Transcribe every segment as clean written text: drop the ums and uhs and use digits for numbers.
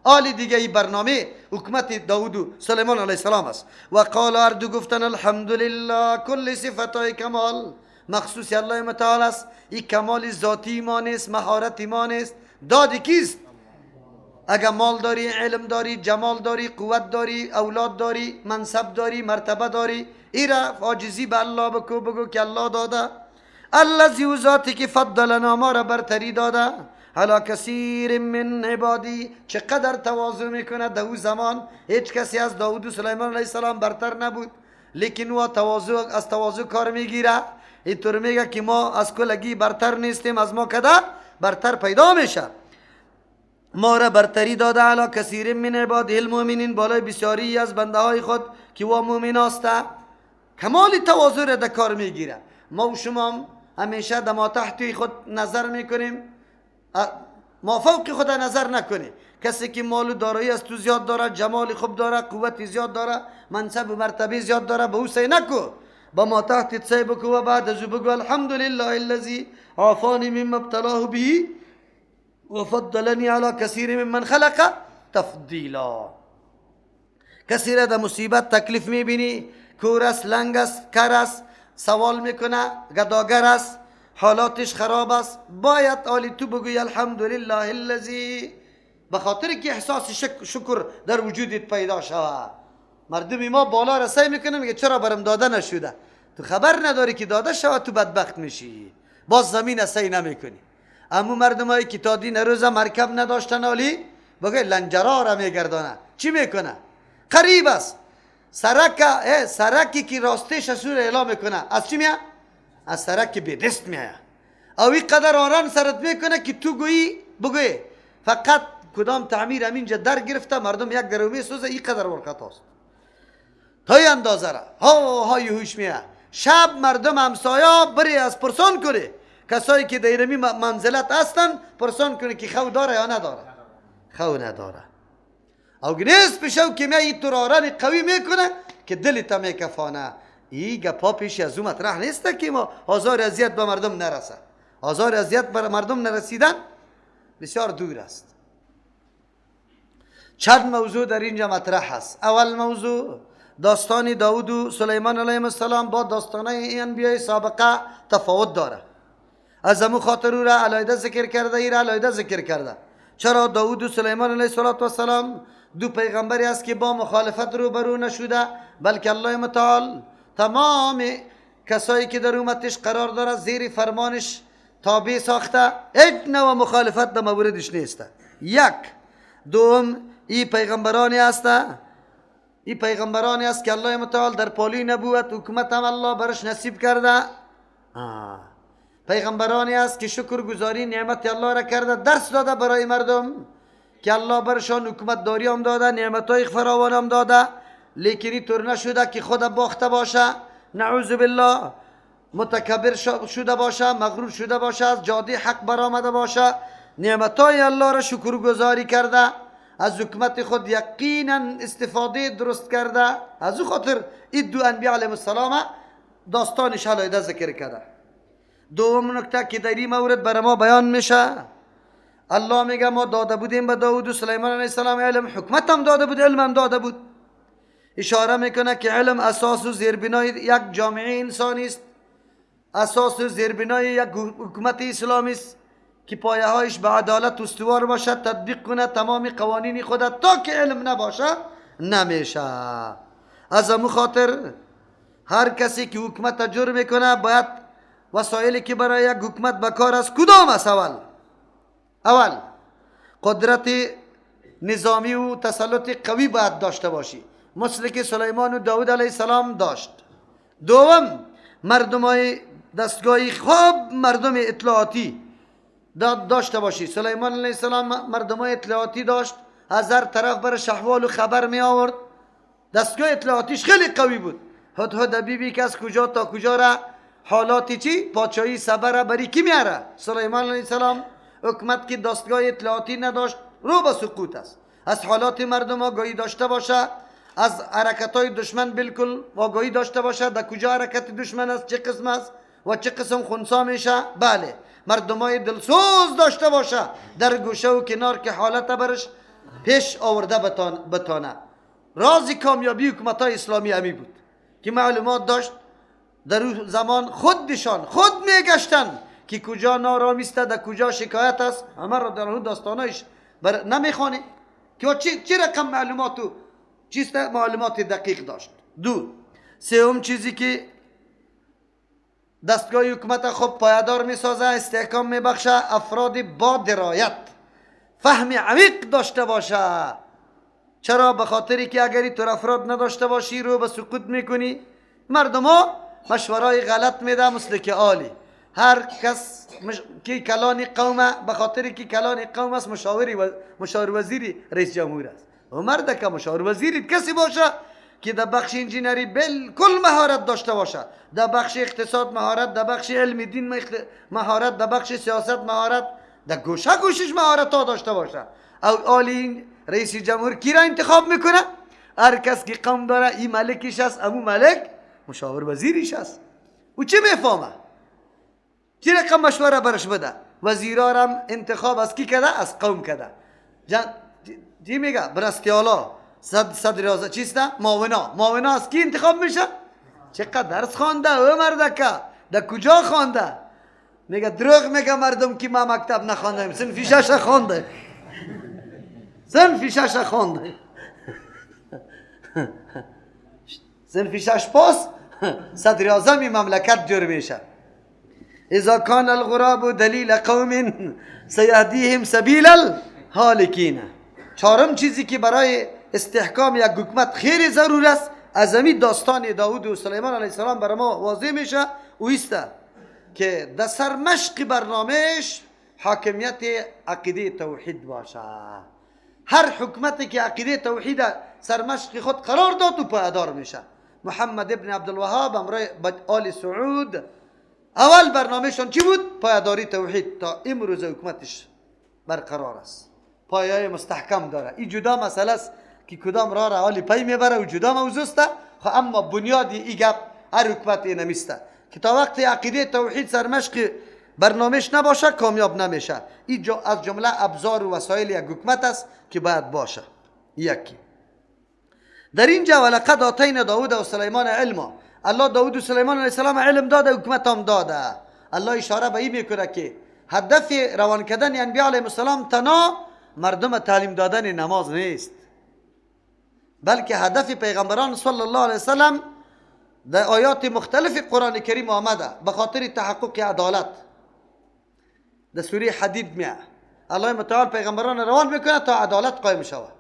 آلی دیگه ای برنامه حکومت داود و سلیمان علیه السلام است. و قال هر دو گفتن الحمدلله، کل صفتهای کمال مخصوص الله متعال است. این کمال ذاتی ما نیست، مهارت ما نیست، داد کیست؟ اگر مال داری، علم داری، جمال داری، قوت داری، اولاد داری، منصب داری، مرتبه داری، ای را عاجزی به الله بکو، بگو که الله داده. الذی و ذاتی که فضلنا، ما را برتری داده، علی کثیر من عبادی. چقدر تواضع میکنه. در او زمان هیچ کسی از داود و سلیمان علیه السلام برتر نبود، لیکن او تواضع، از تواضع کار میگیره. اینطور میگه که ما از کلگی برتر نیستیم، از ما کده برتر پیدا میشه. ما را برتری داده علی کثیر من عباده المؤمنین، بالای بسیاری از بنده های خود که وا مؤمن است. کمال تواضع را در کار میگیره. ما و شما همیشه در ما تحت خود نظر میکنیم، ما فوق خود نظر نکنیم. کسی که مال و دارایی از تو زیاد داره، جمال خوب داره، قوت زیاد داره، منصب و مرتبه زیاد داره، به او سعی نکو، با ما تحت سعی بکو و بعد از او بگو الحمدلله الذی عافانی مما ابتلاه به و فضلنی علی کثیر ممن خلق تفضیلا. کسی را در مصیبت تکلیف میبینی، کور است، لنگ است، کر است، سوال میکنه، گداگر است، حالاتش خراب است، باید آلی تو بگوی الحمدلله الذی، به خاطر که احساس شکر در وجودت پیدا شود. مردم ما بالا را سعی میکنه، میگه چرا برم داده نشده؟ تو خبر نداری که داده شود تو بدبخت میشی، باز زمین سعی نمیکنی. اما مردمایی که تا دین روز مرکب نداشتن، آلی بگه لنجرا را میگردانه، چی میکنه؟ قریب است سرک، سرکی که راستش سور اعلام میکنه، از چی میاد؟ از سرک به دست میاد. او قدر آران سرت میکنه که تو گویی بگوی فقط کدام تعمیر همینجا در گرفته، مردم یک درو میسوزه، این قدر ورقت هست تا این اندازه را ها های هوش میاد. شب مردم همسایا بری از پرسان کنه، کسایی که در می منزلت هستن پرسان کنه که خو داره یا نداره. خو نداره. او گنیس پیشو که می این تراران قوی میکنه که دلت میکفانه. این گپا پیش از او مطرح نیست که ما آزار اذیت به مردم نرسه. آزار اذیت بر مردم نرسیدن بسیار دور است. چند موضوع در اینجا مطرح است. اول موضوع داستان داود و سلیمان علیه السلام با داستانهای انبیای سابقه تفاوت داره. از امو خاطر او را علیحده ذکر کرده، ای را علیحده ذکر کرده. چرا داود و سلیمان علیه السلام دو پیغمبری است که با مخالفت روبرو نشده، بلکه الله متعال تمام کسایی که در امتش قرار داره زیر فرمانش تابع ساخته، هیچ نوع مخالفت در موردش نیست. یک. دوم، ای پیغمبرانی است، ای پیغمبرانی است که الله متعال در پالی نبوت حکومت هم الله برش نصیب کرده. پیغمبرانی است که شکرگزاری نعمت الله را کرده، درس داده برای مردم که الله برشان حکومت داری هم داده، نعمتهای فراوان هم داده، لیکن اینطور نشده که خود باخته باشه، نعوذ بالله، متکبر شده باشه، مغرور شده باشه، از جاده حق برآمده باشه. نعمتهای الله را شکرگزاری کرده، از حکومت خود یقینا استفاده درست کرده. از او خاطر این دو انبیاء علیهم السلام داستانش علیحده ذکر کرده. دوم نکته که در این مورد بر ما بیان میشه، الله میگه ما داده بودیم به داود و سلیمان علیه السلام علم، حکمت هم داده بود، علم هم داده بود. اشاره میکنه که علم اساس و زیربنای یک جامعه انسانی است، اساس و زیربنای یک حکومت اسلامی است که پایه هایش به عدالت استوار باشد، تطبیق کنه تمام قوانین خود، تا که علم نباشه نمیشه. از امو خاطر هر کسی که حکومت جور میکنه باید وسایلی که برای یک حکومت بکار است کدام است؟ اول قدرت نظامی و تسلط قوی باید داشته باشی، مثل که سلیمان و داود علیه السلام داشت. دوم، مردمای دستگاهی خوب، مردم اطلاعاتی داشته باشی. سلیمان علیه السلام مردمای اطلاعاتی داشت، از هر طرف برش احوال و خبر می آورد، دستگاه اطلاعاتیش خیلی قوی بود. هدهد بیبی که از کجا تا کجا را حالاتی چی پادشاهی سبا را بری کی میاره؟ سلیمان علیه السلام. حکومت که دستگاه اطلاعاتی نداشت رو به سقوط است. از حالات مردم آگاهی داشته باشه، از حرکت های دشمن بالکل آگاهی داشته باشه، در کجا حرکت دشمن است، چه قسم است و چه قسم خنثی میشه. بله، مردمای دلسوز داشته باشه در گوشه و کنار که حالت برش پیش آورده بتانه. راز کامیابی حکومت های اسلامی همی بود که معلومات داشت. در اون زمان خودشان خود میگشتن که کجا نارامی است، در کجا شکایت است. عمر رضی الله عنه داستانایش بر نمیخوانه که چه رقم معلومات و چیست، معلومات دقیق داشت. دو سوم چیزی که دستگاه حکومت خوب پایدار میسازه، استحکام میبخشه، افراد با درایت فهم عمیق داشته باشه. چرا؟ به خاطری که اگری تو افراد نداشته باشی رو به سقوط میکنی. مردم ها مشورای غلط میده، مثل که عالی هر کس که کلانی قومه، به خاطری که کلانی قوم است مشاور وزیری رئیس جمهور است. و مرد که مشاور وزیری کسی باشه که در بخش انجینری بالکل مهارت داشته باشه، در بخش اقتصاد مهارت، در بخش علم دین مهارت، در بخش سیاست مهارت، در گوشه گوشش مهارت ها داشته باشه. او عالی رئیس جمهور کی را انتخاب میکنه؟ هر کس که قوم داره این ملکش است، امو ملک مشاور وزیرش است. او چه میفهمه؟ چه رقم مشوره برش بده؟ وزیرارم انتخاب از کی کده؟ از قوم کده. چی میگه؟ برستیالا صدر اعظم چیست؟ معاونا از کی انتخاب میشه؟ چقدر درس خوانده او مردکه، در کجا خوانده؟ میگه دروغ میگه مردم که ما مکتب نخواندیم، صنفی شش خوانده، صنفی شش خوانده، صنفی شش پاس صدر اعظم مملکت جور میشه. اذا کان الغراب دلیل قوم سیهدیهم سبیل الهالکین. چهارم چیزی که برای استحکام یک حکومت خیلی ضرور است، از همین داستان داود و سلیمان علیه السلام برای ما واضح میشه، او است که در سرمشق برنامهش حاکمیت عقیده توحید باشه. هر حکومتی که عقیده توحید سرمشق خود قرار داد و پایدار میشه. محمد ابن عبدالوهاب امرای آل سعود اول برنامهشان چی بود؟ پایداری توحید. تا امروز حکومتش برقرار است، پایه مستحکم داره. این جدا مسئله است که کدام راه را حالی پی میبره و جدا موضوع است. اما بنیاد این گپ هر حکومت اینمیسته که تا وقتی عقیده توحید سرمشق برنامهش نباشه کامیاب نمیشه. این از جمله ابزار و وسایل یک حکومت است که باید باشه. یکی در اینجا ولقد آتینا داود و سلیمان علما. الله داود و سلیمان علیه السلام علم داده، حکومت هم داده. الله اشاره به این میکنه که هدف روان کردن انبیا علیهم السلام تنها مردم تعلیم دادن نماز نیست، بلکه هدف پیغمبران صلی الله علیه وسلم در آیات مختلف قرآن کریم آمده به خاطر تحقق عدالت. در سوره حدید میه الله متعال پیغمبران روان میکنه تا عدالت قایم شود.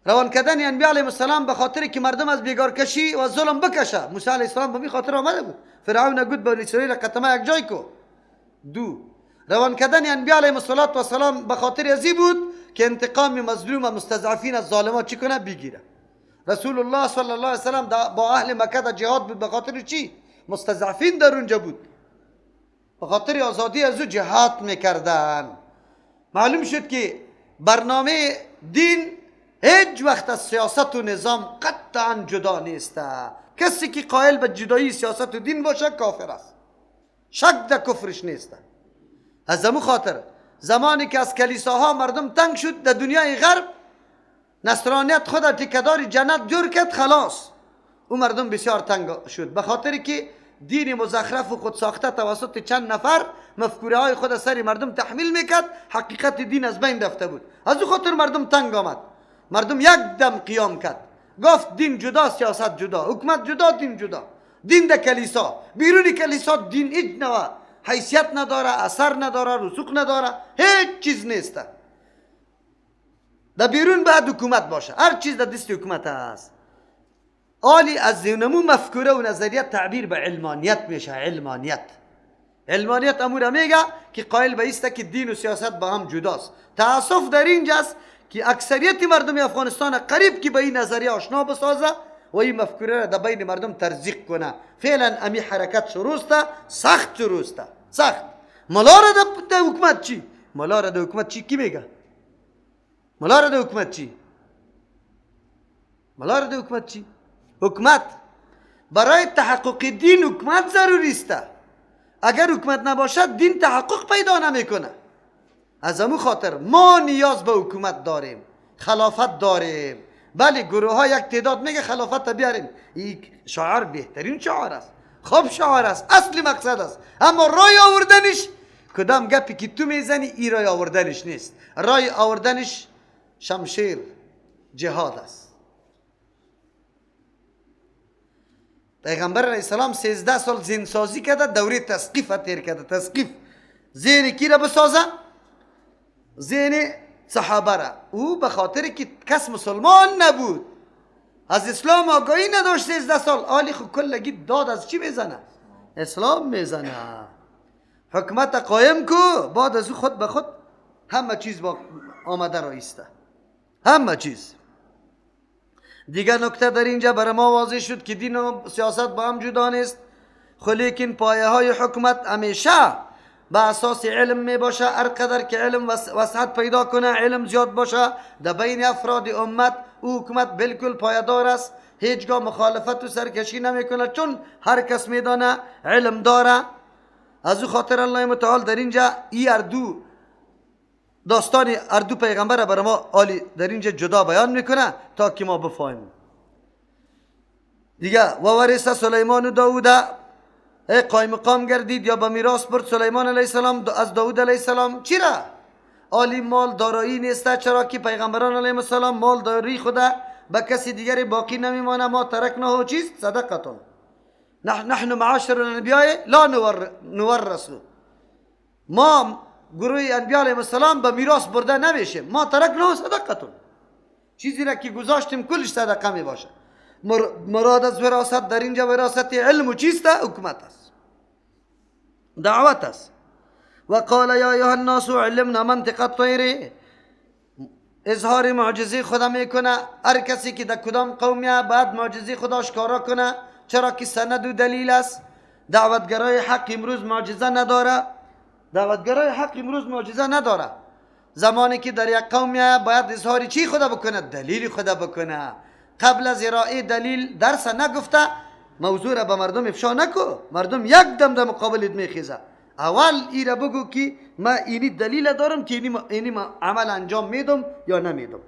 روان کردن انبیا علیهم السلام به خاطر که مردم از بیگارکشی و ظلم بکشه. موسی علیه السلام به می خاطر آمده بود. فرعون گفت بنی اسرائیل قطمه یک جای کو. دو روان کردن انبیا علیهم السلام به خاطر ازی بود که انتقام مظلوم و مستضعفین از ظالما چی کنه؟ بگیره. رسول الله صلی الله علیه وسلم با اهل مکه در جهاد بود به خاطر چی؟ مستضعفین در اونجا بود، به خاطر آزادی از او جهاد میکردن. معلوم شد که برنامه دین هیچ وقت از سیاست و نظام قطعا جدا نیست. کسی که قائل به جدایی سیاست و دین باشه کافر است، شک در کفرش نیست. از همون خاطر زمانی که از کلیساها مردم تنگ شد در دنیای غرب، نصرانیت خود تکدار جنت جور کرد، خلاص او مردم بسیار تنگ شد، به خاطر که دین مزخرف و خود ساخته توسط چند نفر مفکوره های خود سر مردم تحمیل میکرد، حقیقت دین از بین رفته بود. از او خاطر مردم تنگ آمد، مردم یک دم قیام کرد، گفت دین جدا، سیاست جدا، حکومت جدا، دین جدا، دین در کلیسا، بیرون کلیسا دین هیچ نوع حیثیت نداره، اثر نداره، رسوخ نداره، هیچ چیز نیست. در بیرون باید حکومت باشه، هر چیز در دست حکومت است. آلی از نمو مفکوره و نظریه تعبیر به علمانیت میشه. علمانیت امور میگه که قائل به ایسته که دین و سیاست با هم جداست. تاسف در اینجاست که اکثریت مردم افغانستان قریب که به این نظریه آشنا بسازه و این مفکوره را در بین مردم ترزیق کنه. فعلا امی حرکت شروسته، سخت شروسته، سخت. ملا را در حکومت چی؟ ملا را در حکومت چی؟ کی میگه؟ ملا را در حکومت چی؟ ملا را در حکومت چی؟ حکومت برای تحقق دین حکومت ضروری است. اگر حکومت نباشد دین تحقق پیدا نمیکنه. از امو خاطر ما نیاز به حکومت داریم، خلافت داریم. بله گروه ها یک تعداد میگه خلافت بیاریم، این شعار بهترین شعار است، خوب شعار است، اصل مقصد است، اما رای آوردنش کدام گپی که تو میزنی ای رای آوردنش نیست. رای آوردنش شمشیر جهاد است. پیغمبر علیه السلام 13 سال ذهن سازی کرده، دوره تثقیف تیر کرده. تثقیف ذهن کی را بسازه؟ ذهن صحابه را. او به خاطر که کس مسلمان نبود، از اسلام آگاهی نداشت 13 سال، آلی خو کلگی داد از چی میزنه؟ اسلام میزنه. حکومت قایم کو، بعد از او خود به خود همه چیز با آمده را ایسته، همه چیز. دیگر نکته در اینجا برای ما واضح شد که دین و سیاست با هم جدا نیست، لیکن پایه های حکومت همیشه به اساس علم می باشه. هر قدر که علم وسعت پیدا کنه، علم زیاد باشه در بین افراد امت، او حکومت بالکل پایدار است، هیچگاه مخالفت و سرکشی نمیکنه، چون هر کس میدانه علم داره. از او خاطر الله متعال در اینجا ای اردو داستان اردو پیغمبر برای ما عالی در اینجا جدا بیان میکنه تا که ما بفهمیم. دیگه و ورث سلیمان و داوود، ای قایم مقام گردید یا به میراث برد سلیمان علیه السلام از داوود علیه السلام. چرا؟ عالی مال دارایی نیست، چرا که پیغمبران علیه السلام مال داری خدا به کسی دیگری باقی نمیمانه. ما ترکنه چیست؟ صدقتون. نحن معاشر الانبیاء لا نورث. ما گروه انبیاء علیهم السلام به میراث برده نمیشه. ما ترکنه صدقتون، چیزی را که گذاشتیم کلش صدقه می باشه. مراد از وراثت در اینجا وراثت علم و چیست؟ حکومت است، دعوت است. و قال یا ایها الناس علمنا منطق الطیر، اظهار معجزه خدا میکنه. هر کسی که در کدام قومیه بعد معجزه خدا اشکارا کنه، چرا که سند و دلیل است. دعوتگرای حق امروز معجزه نداره، دعوتگرای حق امروز معجزه نداره. زمانی که در یک قومیه باید اظهار چی خدا بکنه؟ دلیل خدا بکنه. قبل از ارائه دلیل درس نگفته موضوع را به مردم افشا نکو، مردم یک دم در مقابلت میخیزه. اول ای را بگو که ما اینی دلیل دارم که اینی ما عمل انجام میدم یا نمیدم.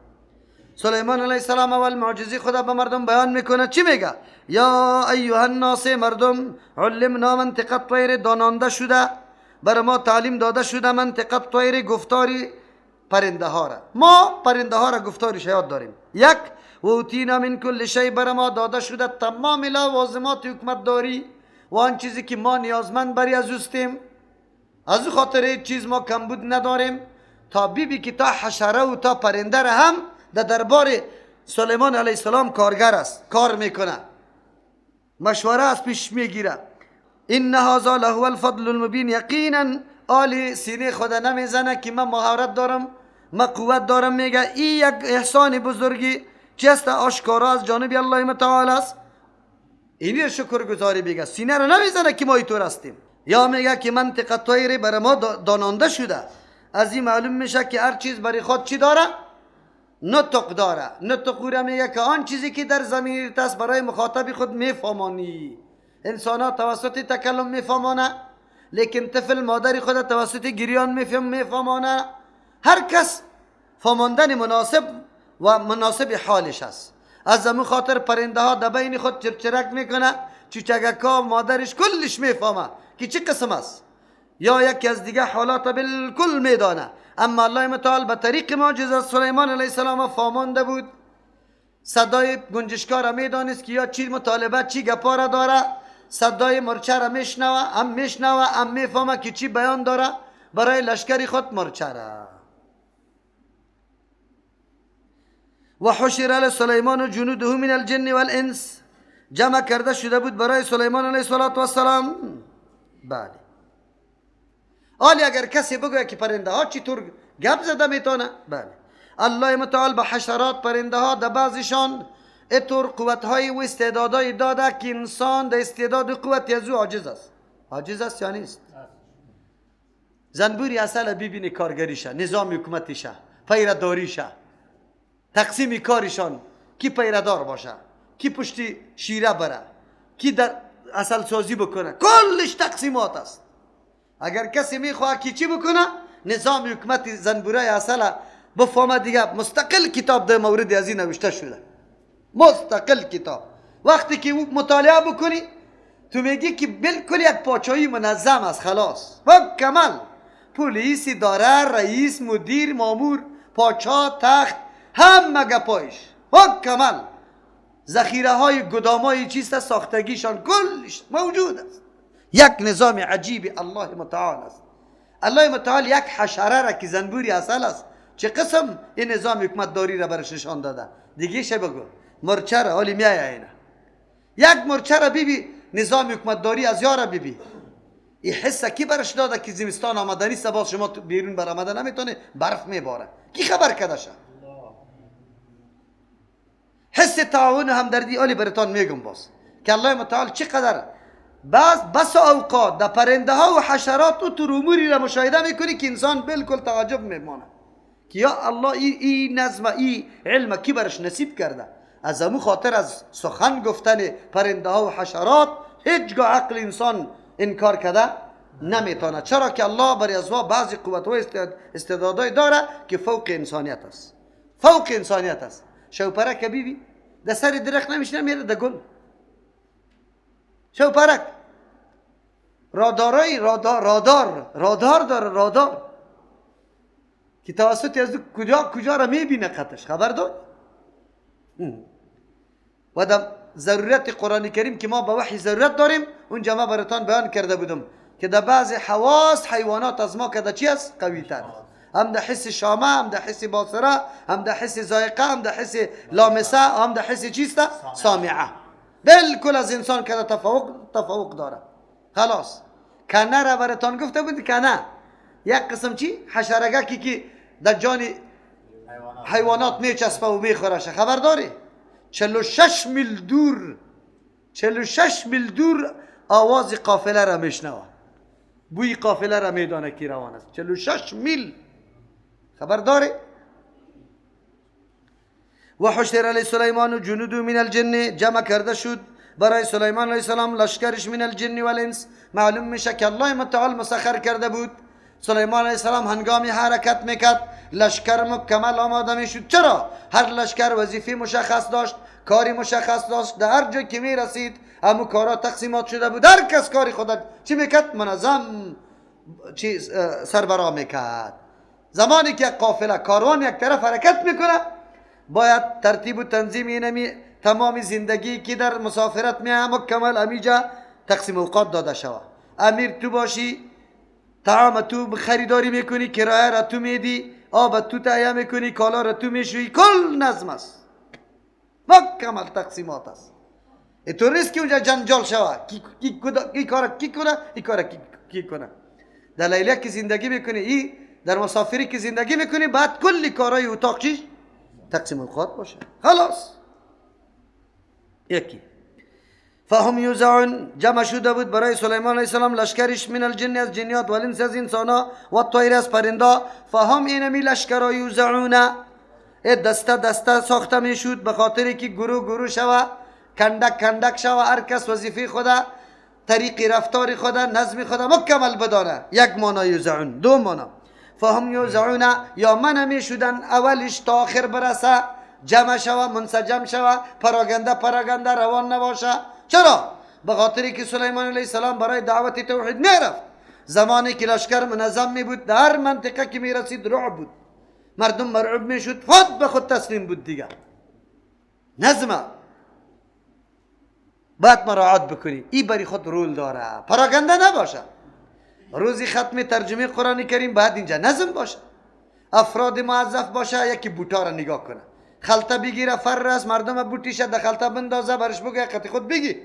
سلیمان علیه السلام اول معجزه خدا به مردم بیان میکنه. چی میگه؟ یا ایها الناس، مردم، علمنا منطق الطیر، دانانده شده بر ما تعلیم داده شده منطق الطیر، گفتاری پرنده ها را. ما پرنده ها را گفتارش یاد داریم. یک، و اوتینا من کل شی، بر ما داده شده تمام لوازمات حکومت داری و آن چیزی که ما نیازمند بری از اوستیم. از او خاطر هیچ چیز ما کمبود نداریم. تا بیبی که تا حشره و تا پرنده را هم در دربار سلیمان علیه السلام کارگر است، کار میکنه، مشوره از پیش میگیره. ان هذا لهو الفضل المبین، یقینا آلی سینه خدا نمیزنه که من مهارت دارم، من قوت دارم. میگه این یک احسان بزرگی چی است؟ آشکارا از جانب الله متعال است. اینی شکرگزاری میگه، سینه رو نمیزنه که ما اینطور هستیم. یا میگه که منطقه طیر برای ما دانانده شده. از این معلوم میشه که هر چیز برای خود چی داره؟ نطق داره. نطق را میگه که آن چیزی که در زمین است برای مخاطب خود میفهمانی. انسان ها توسط تکلم میفهمانه، لیکن طفل مادر خود توسط گریان میفهمانه. هر کس فهماندن مناسب و مناسب حالش است. از همون خاطر پرنده ها در بین خود چرچرک میکنه، چوچگکا مادرش کلش میفهمه که چه قسم است، یا یکی از دیگه حالات بالکل میدانه. اما الله متعال به طریق معجزه سلیمان علیه السلام فهمانده بود. صدای گنجشکا را میدانست که یا چی مطالبه چی گپا را داره، صدای مرچه را میشنوه، هم میشنوه هم میفهمه که چی بیان داره برای لشکر خود مرچه را. و حشر لسلیمان جنوده من الجن والانس، جمع کرده شده بود برای سلیمان علیه السلام. بله، آلی اگر کسی بگوید که پرنده ها چطور گپ زده میتونه، بله الله متعال به حشرات پرنده ها در بعضشان اتور قوت های و استعدادهای داده که انسان در استعداد و قوت از او عاجز است. عاجز است یا نیست؟ زنبوری اصل ببینی کارگریشه، نظام حکومتیشه، پیرداریشه، تقسیم کارشان، کی پیردار باشه، کی پشتی شیره بره، کی در اصل سازی بکنه، کلش تقسیمات است. اگر کسی میخواد که چی بکنه، نظام حکومت زنبورای عسل بفهمه دیگه مستقل کتاب در مورد از این نوشته شده، مستقل کتاب. وقتی که مطالعه بکنی تو میگی که بالکل یک پاچایی منظم است، خلاص مکمل. پلیس، اداره، رئیس، مدیر، مامور، پاچا، تخت، همه گپایش مکمل. ذخیره های گدامای چیست ساختگیشان کلش موجود است. یک نظام عجیب الله متعال است. الله متعال یک حشره را که زنبوری عسل است چه قسم این نظام حکومت داری را برش نشان داده. دیگه شه بگو مرچه را حالی میایه اینه. یک مرچه را بیبی نظام حکومت داری از یارا بیبی. این حسه کی برش داده که زمستان آمدنی است، باز شما بیرون برآمده نمیتونه، برف میباره، کی خبر کرده شه؟ حس تعاون همدردی عالی براتان میگم باز که الله متعال چقدر بس اوقات در پرنده ها و حشرات و تو اموری را مشاهده میکنی که انسان بالکل تعجب میمانه که یا الله ای نظم ای علم کی برش نصیب کرده. از امو خاطر از سخن گفتن پرنده ها و حشرات هیچگاه عقل انسان انکار کرده نمیتونه. چرا که الله برای از بعضی قوت و استعدادهای داره که فوق انسانیت است، فوق انسانیت است. شوپرک بیبی در سر درخت نمیشینه، میره در گل. شوپرک رادارای رادار رادار داره، رادار که توسط از کجا کجا را میبینه قطش خبر دار. و در ضرورت قرآن کریم که ما به وحی ضرورت داریم اونجا ما براتان بیان کرده بودم که در بعض حواس حیوانات از ما که چی است قوی تر است. هم در حس شامه، هم در حس باصره، هم در حس ذائقه، هم در حس لامسه، هم در حس چیست سامعه. بالکل از انسان که تفوق داره. خلاص کنه را براتان گفته بود. کنه یک قسم چی حشرگکی که در جان حیوانات میچسبه و میخورشه، خبر داری؟ 46 میل دور، 46 میل دور آواز قافله را میشنوه، بوی قافله را میدانه کی روان است. 46 میل خبر داری؟ و حشر علی سلیمان و جنود من الجن، جمع کرده شد برای سلیمان علیه السلام لشکرش من الجن والانس. معلوم میشه که الله متعال مسخر کرده بود سلیمان علیه السلام هنگامی حرکت میکرد لشکر مکمل آماده میشد. چرا؟ هر لشکر وظیفه مشخص داشت، کاری مشخص داشت، در هر جای که میرسید همو کارا تقسیمات شده بود، هر کس کاری خود چی میکرد منظم چی سربراه میکرد. زمانی که قافله کاروان یک طرف حرکت میکنه باید ترتیب و تنظیم اینمی تمام زندگی که در مسافرت میه مکمل امیجا تقسیم اوقات داده شوه. امیر تو باشی، طعام تو خریداری میکنی، کرایه را تو میدی، آب تو تهیه میکنی، کالا را تو میشویی، کل نظم است، مکمل تقسیمات است. اینطور نیست که اونجا جنجال شوه کی کار کی کنه ای کار کی کنه. در لیله که زندگی میکنی، ای در مسافری که زندگی میکنی، بعد کلی کارهای اتاق چیش تقسیم اوقات باشه. خلاص یکی فهم یوزعون، جمع شده بود برای سلیمان علیه السلام لشکرش من الجن از جنیات و الانس از انسانا و الطیر از پرنده. فهم اینمی لشکرا یوزعون، دسته دسته ساخته میشد به خاطر که گروه گروه شوه، کندک کندک شوه، هر کس وظیفه خوده، طریق رفتار خوده، نظم خوده مکمل بدانه. یک مانا یوزعون. دو مانا فهم یوزعون یا من میشدن اولش تا آخر برسه، جمع شوه، منسجم شوه، پراگنده پراگنده روان نباشه. چرا؟ به خاطری که سلیمان علیه السلام برای دعوت توحید میرفت. زمانی که لشکر منظم می بود در هر منطقه که میرسید رعب بود، مردم مرعوب میشد، خود به خود تسلیم بود دیگه. نظم باید مراعات بکنی، ای بری خود رول داره، پراگنده نباشه. روزی ختم ترجمه قرآن کریم باید اینجا نظم باشه، افراد موظف باشه، یکی بوتا را نگاه کنه، خلطه بگیره، فر است مردم بوتیشه در خلطه بندازه، برش بگه قطع خود بگی.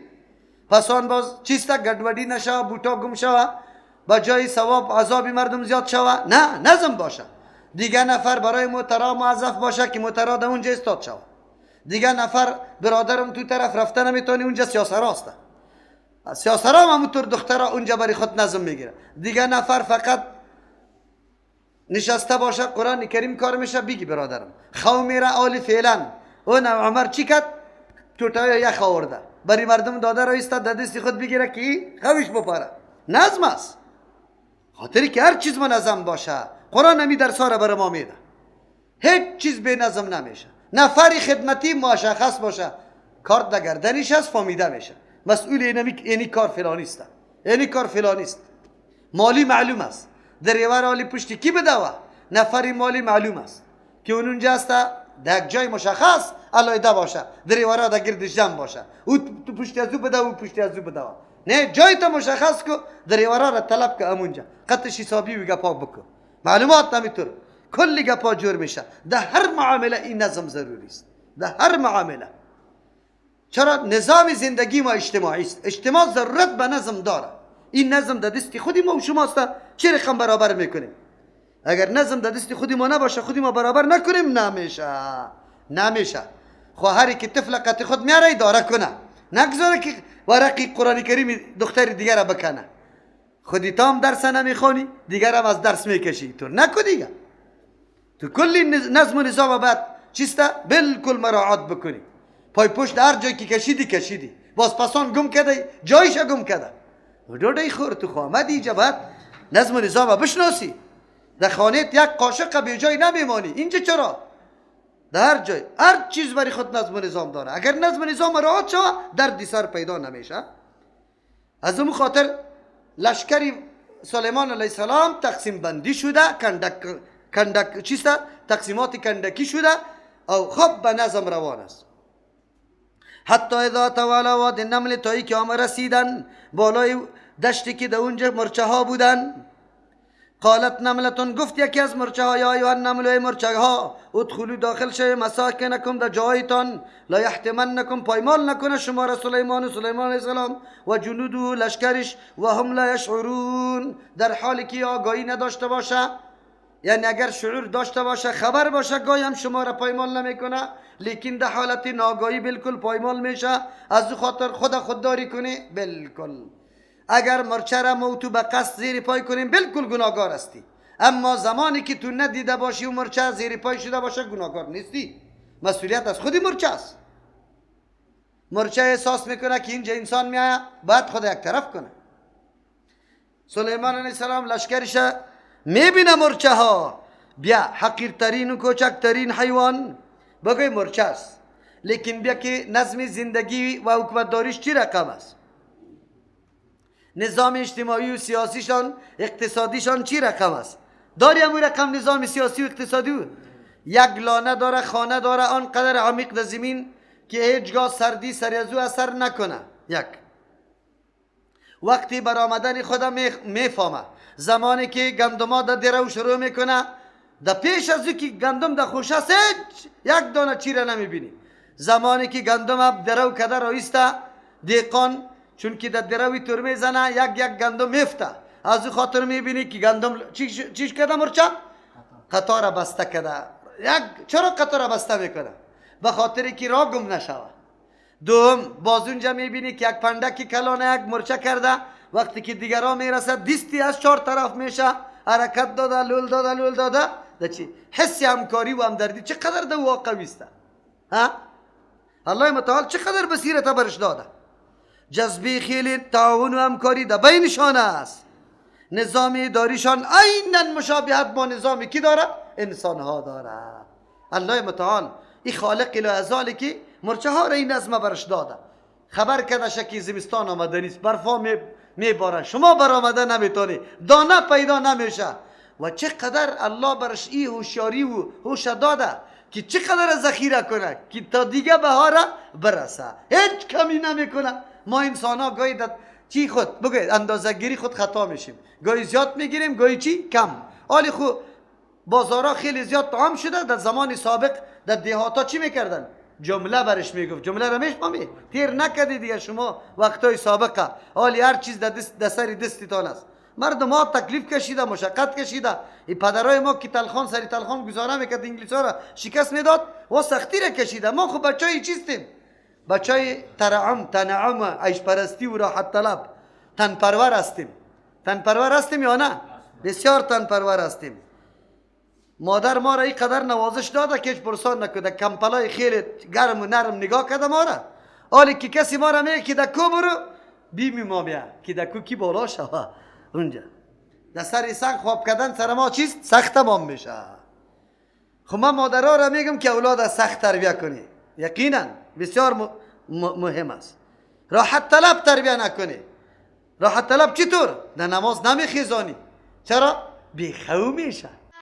پس آن باز چیسته گډوډی نشوه، بوتا گم شوه، با جای ثواب عذاب مردم زیاد شوه. نه، نظم باشه. دیگه نفر برای موترا موظف باشه که موترا در اونجا استاد شوه. دیگه نفر برادرم تو طرف رفته نمیتونی، اونجا سیاسرا است، سیاسرا هم همونطور دخترا اونجا برای خود نظم میگیره. دیگه نفر فقط نشسته باشه قرآن کریم کار میشه، بگی برادرم خو میره آلی فعلا اون عمر چی کرد توتای یخ آورده برای مردم داده را ایستاد در دست خود بگیره که خویش بپاره. نظم است، خاطری که هر چیز منظم باشه. قرآن همی درس ها را بر ما میده. هیچ چیز به نظم نمیشه. نفری خدمتی مشخص باشه، کار در گردنش است، فهمیده میشه مسئول اینی کار فلانی است، اینی کار فلانی است. مالی معلوم است، دریور عالی پشتی کی بدوه، نفری مالی معلوم است که اون اونجا است، در یک جای مشخص علایده باشه، دریورا در گردش جمع باشه، او تو پشتی از او بده، او پشتی از او بده. نه، جای تا مشخص کو، دریورا را طلب که امونجا قطش حسابی و گپا بکن، معلومات نمیتور کلی گپا جور میشه. در هر معامله این نظم ضروری است، در هر معامله. چرا؟ نظام زندگی ما اجتماعی است، اجتماع ضرورت به نظم داره. این نظم در دست خودی ما و شماست، چه رقم برابر میکنیم؟ اگر نظم در دست خودی ما نباشه، خودی ما برابر نکنیم، نمیشه، نمیشه. خواهری که طفل قطع خود میاره اداره کنه، نگذاره که ورقی قرآن کریم دختر دیگر را بکنه. خودی تام درس نمیخوانی، دیگر هم از درس میکشی، تو نکو دیگه. تو کلی نظم و نظام باید چیسته بالکل مراعات بکنی. پای پشت هر جای که کشیدی کشیدی، باز پسان گم کرده، جایش گم کرده. ډوډۍ خور تو خو آمدی اینجا، باید نظم و نظام بشناسی. در خانه یک قاشق به جای نمیمانی. اینجا چرا؟ در هر جای هر چیز برای خود نظم و نظام داره. اگر نظم و نظام رعایت شود، دردی سر پیدا نمیشه. از اون خاطر لشکری سلیمان علیه السلام تقسیم بندی شده، کندک چیست؟ تقسیمات کندکی شده او خب به نظم روان است. حتی اذا توالا واد النمل، تایی که آمد رسیدن بالای دشتی که در اونجا مرچه ها بودن. قالت نملتون، گفت یکی از مرچه ها، یا ایها النمل، ای مرچه ها، ادخلوا داخل شوی مساکنکم، در جایتان، لا یحتمنکم، پایمال نکنه شما را سلیمان و سلیمان علیه السلام و جنوده لشکرش، و هم لا یشعرون، در حالی که آگاهی نداشته باشه. یعنی اگر شعور داشته باشه، خبر باشه، گاهی هم شما را پایمال نمیکنه، لیکن در حالت ناگاهی بالکل پایمال میشه. از خاطر خود خودداری کنی بالکل. اگر مرچه را موتو به قصد زیر پای کنیم، بالکل گناهکار هستی. اما زمانی که تو ندیده باشی و مرچه زیر پای شده باشه، گناهکار نیستی. مسئولیت از خودی مرچه است. مرچه احساس میکنه که اینجا انسان میآید، باید خود یک طرف کنه. سلیمان علیه السلام لشکرش میبینه مرچه ها، بیا حقیرترین و کوچکترین حیوان بگوی مرچه است، لیکن بیا که نظم زندگی و حکومت داریش چی رقم است، نظام اجتماعی و سیاسیشان اقتصادیشان چی رقم است. داری همون رقم نظام سیاسی و اقتصادی بود. یک لانه داره، خانه داره، آنقدر عمیق در زمین که هیچگاه سردی سر از او اثر نکنه. یک وقتی برآمدن خدا میفهمه، زمانی که گندما در درو شروع میکنه، در پیش از که گندم در خوشه است یک دانه چیره نمیبینی. زمانی که گندم درو کده رایسته، دیقان چون که در دروی تور میزنه، یک یک گندم میفته. از او خاطر میبینی که گندم چیش کده مرچه قطار بسته کده. یک چرا قطار بسته میکنه؟ به خاطر که راه گم نشوه. دوم باز اونجا میبینی که یک پندک کلانه یک مرچه کرده، وقتی که دیگران میرسه دیستی از چهار طرف میشه، حرکت داده، لول داده، لول داده. ده چی؟ حس همکاری و همدردی چقدر ده واقعی است. ها؟ الله متعال چقدر بصیرت برش داده. جذبه خیلی تعاون و همکاری ده بینشان است. نظام داریشان عینا مشابهت با نظامی کی داره؟ انسان ها داره. الله متعال ای خالق لا که مرچه ها را این نظم برش داده. خبر کرده که زمستان آمده نیست، برفا میباره، شما برآمده نمیتونی، دانه پیدا نمیشه. و چقدر الله برش ای هوشیاری و هوش داده که چقدر ذخیره کنه که تا دیگه بهاره برسه، هیچ کمی نمیکنه. ما انسان ها گاهی چی خود بگوید اندازه گیری خود خطا میشیم، گاهی زیاد میگیریم، گاهی چی کم. حالی خو بازارها خیلی زیاد طعام شده. در زمان سابق در دهاتا چی میکردن؟ جمله برش میگفت، جمله را میشمامی تیر نکردی دیگه شما وقتای سابقه. حالی هر چیز در سر دستتان است. مردم ها تکلیف کشیده، مشقت کشیده. این پدرای ما که تلخان سری تلخان گزاره میکرد، انگلیس ها را شکست میداد و سختی را کشیده. ما خب بچای چیستیم؟ بچای ترعم، تنعم، عیش پرستی و راحت طلب، تن پرور هستیم. تن پرور هستیم یا نه؟ بسیار تن پرور هستیم. مادر ما را اینقدر نوازش داده که هیچ پرسان نکده، کمپلای خیلی گرم و نرم نگاه کرده ما را. حالی که کسی ما را میگه که در کو برو، بیمی ما بیا که در کو کی بالا شوه اونجا. در سر سنگ خواب کردن سر ما چیست؟ سخت تمام میشه. خب من مادرها را میگم که اولاد سخت تربیه کنی، یقینا بسیار مهم است. راحت طلب تربیه نکنی. راحت طلب چطور؟ در نماز نمیخیزانی. چرا؟ بیخو میشه.